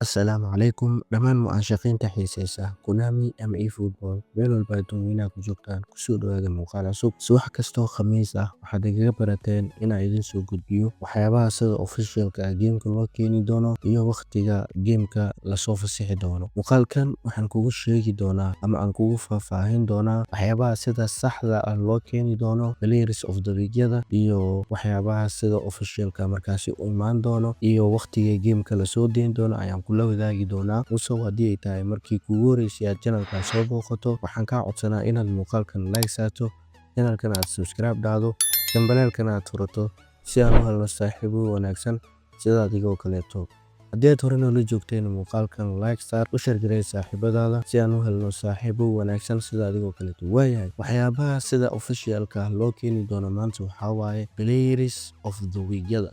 Assalaamu calaykum dhammaan mucaashaqiinta xiiseysa Konami ama eFootball, meel walba adduunweynaha ku joogtaan, kusoo dhawaada muuqaal cusub. Subax kastoo Khamiis ah waxaad igaga barateen inaan idin soo gudbiyo waxyaabaha sida officialka ah gameka loo keeni doono iyo waqtiga gameka lasoo fasixi doono. Muuqaalkan waxaan kugu sheegi doonaa ama aan kugu faahfaahin doonaa waxyaabaha sida saxda ah loo keeni doono Players of the Week-yada iyo waxyaabaha sida officialka markaasi u imaan doono iyo waqtiga gameka lasoo deyn doono ayaan kula wadaagi doonaa. Usow haddii ay tahay markii kugu horeysay aad channelkan soo booqato, waxaan kaa codsanaa inaad muuqaalkan like saarto, channelkan aad subscribe dhahdo, gambaleelkana aad furato si aan u helno saaxiibo wanaagsan sida adigoo kaleeto. Haddii aad hore noola joogteen, muuqaalkan like saar, u share garee saaxiibadaada si aan u helno saaxiibo wanaagsan sida adigoo kaleeto. Waayahay, waxyaabaha sida officialka ah loo keeni doono maanta waxaa waaye Players of the Week-yada.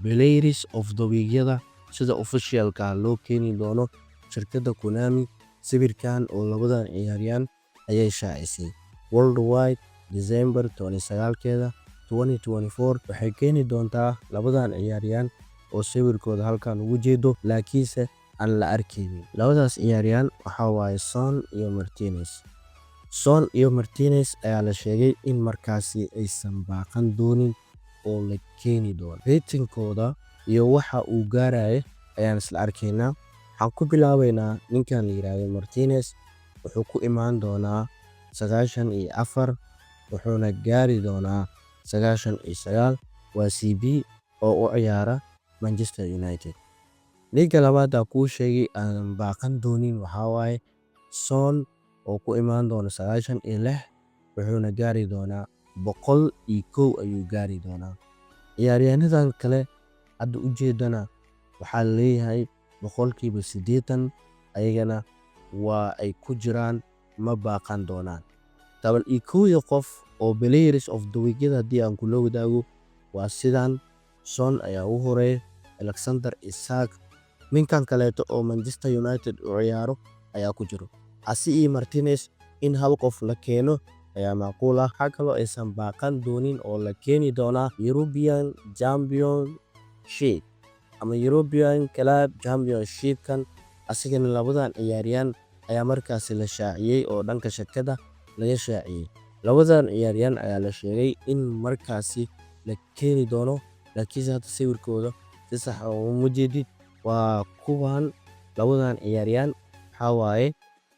Players of the Week-yada sida officialka ah loo keeni doono, shirkadda Konami sawirkan oo labadan ciyaaryahan ayay shaacisay. Worldwide December 19keeda 2024 waxay keeni doontaa labadan ciyaaryahan oo sawirkooda halkan ugu jeedo, laakiinse aan la arkaynin. Labadaas ciyaaryahan waxaa waaye Son iyo Martinez. Son iyo Martinez ayaa la sheegay in markaasi aysan baaqan doonin oo la keeni doono. Ratingkooda iyo waxa uu gaarayo ayaan isla arkaynaa. Waxaan ku bilaabeynaa ninkan la yiraahdo Martinez. Wuxuu ku imaan doonaa 94, wuxuuna gaari doonaa 99. Waa CB oo u ciyaara Manchester United. Ninka labaad aan kuu sheegay aan baaqan doonin waxaa waaye Son oo ku imaan doona 96, wuxuuna gaari doonaa 101 ayuu gaari doonaa. Ciyaaryahannadan kale hadda ujeedana waxaa laleeyahay 80% ayagana waa ay ku jiraan, ma baaqan doonaan. 11-da qof oo Players of the Week-yada haddii aan kula wadaago waa sidan: Son ayaa ugu horeeya, Alexander Isak, ninkan kaleeto oo Manchester United u ciyaaro ayaa ku jiro. Asi iyo Martinez in hal qof la keeno ayaa macquul ah. Waxaa kaloo aysan baaqan doonin oo la keeni doonaa European Championship ama European Club Championship-kan. Asigana labadan ciyaaryahan ayaa markaasi la shaaciyey oo dhanka shirkadda laga shaaciyey. Labadan ciyaaryahan ayaa la sheegay in markaasi la keeni doono, laakiinse hadda sawirkooda si sax ah uma jeedid. Waa kuwan labadan ciyaaryahan, waxaa waaye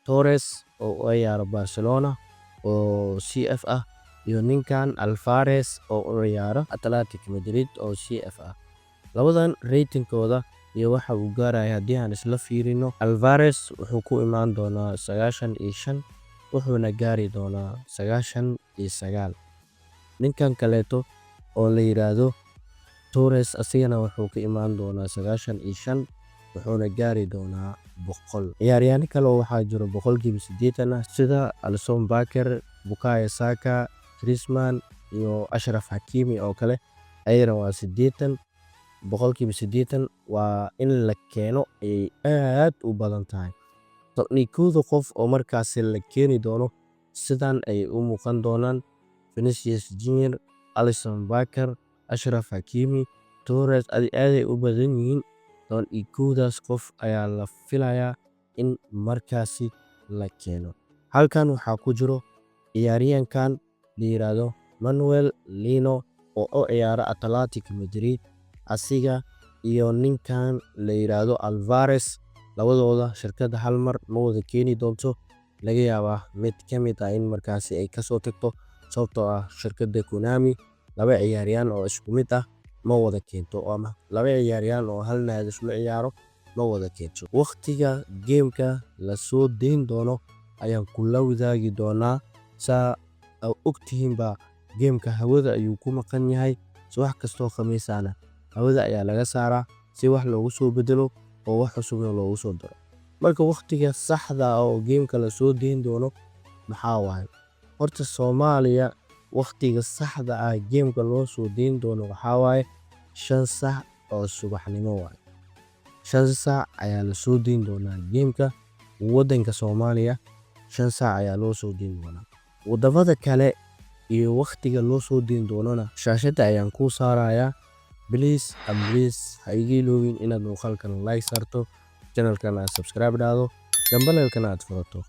Torres oo u ciyaaro Barcelona oo CF ah iyo ninkan Alvarez oo u ciyaaro Athletic Madrid oo CF ah. Labadan ratingkooda iyo waxa uu gaarayo haddii aan isla fiirino, Alvarez wuxuu ku imaan doonaa 95, wuxuuna gaari doonaa 99. Ninkan kaleeto oo la yiraahdo Torres asigana wuxuu ka imaan doonaa 95, wuxuuna gaari doonaa 100. Ciyaaryahanno kale oo waxaa jiro 80% ah sida Alisson Becker, Bukayo Saka, Griezmann iyo Achraf Hakimi oo kale, ayagana waa 80, 80% waa in la keeno ayay aad u badan tahay. 11-da qof oo markaasi la keeni doono sidan ayay u muuqan doonaan: Vinicius Junior, Alisson Becker, Achraf Hakimi, Torres, aad ay u badan yihiin. 11-daas qof ayaa la filayaa in markaasi la keeno. Halkan waxaa ku jiro ciyaaryahankan la yiraahdo Manuel Lino oo u ciyaara Athletic Madrid. Asiga iyo ninkan la yiraahdo Alvarez, labadooda shirkadda hal mar ma wada keeni doonto. Laga yaabaa mid ka mid ah in markaasi ay kasoo tagto, sababtoo ah shirkadda Konami laba ciyaaryahan oo isku mid ah ma wada keento ama laba ciyaaryahan oo hal naadi isla ciyaaro ma wada keento. Waqtiga gameka lasoo deyn doono ayaan kula wadaagi doonaa. Saa ogtihiinba, gameka hawada ayuu ku maqan yahay. Subax kastoo Khamiis ahna hawada ayaa laga saaraa si wax loogu soo bedelo oo wax cusubna loogu soo daro. Marka waqtiga saxda ah oo gameka lasoo deyn doono maxaa waaye? Horta Soomaaliya waqtiga saxda ah gameka loo soo deyn doono waxaa waaye 5 saac oo subaxnimo waaye. 5 saac ayaa lasoo deyn doonaa gameka wadanka Soomaaliya, 5 saac ayaa loo soo deyn doonaa. Wadamada kale iyo waqtiga loo soo deyn doonona shaashadda ayaan kuu saarayaa. Please and please, ha iga iloobin inaad muuqaalkan like saarto. Channelkan aad subscribe dhahdo, gambaleelkana aad furato.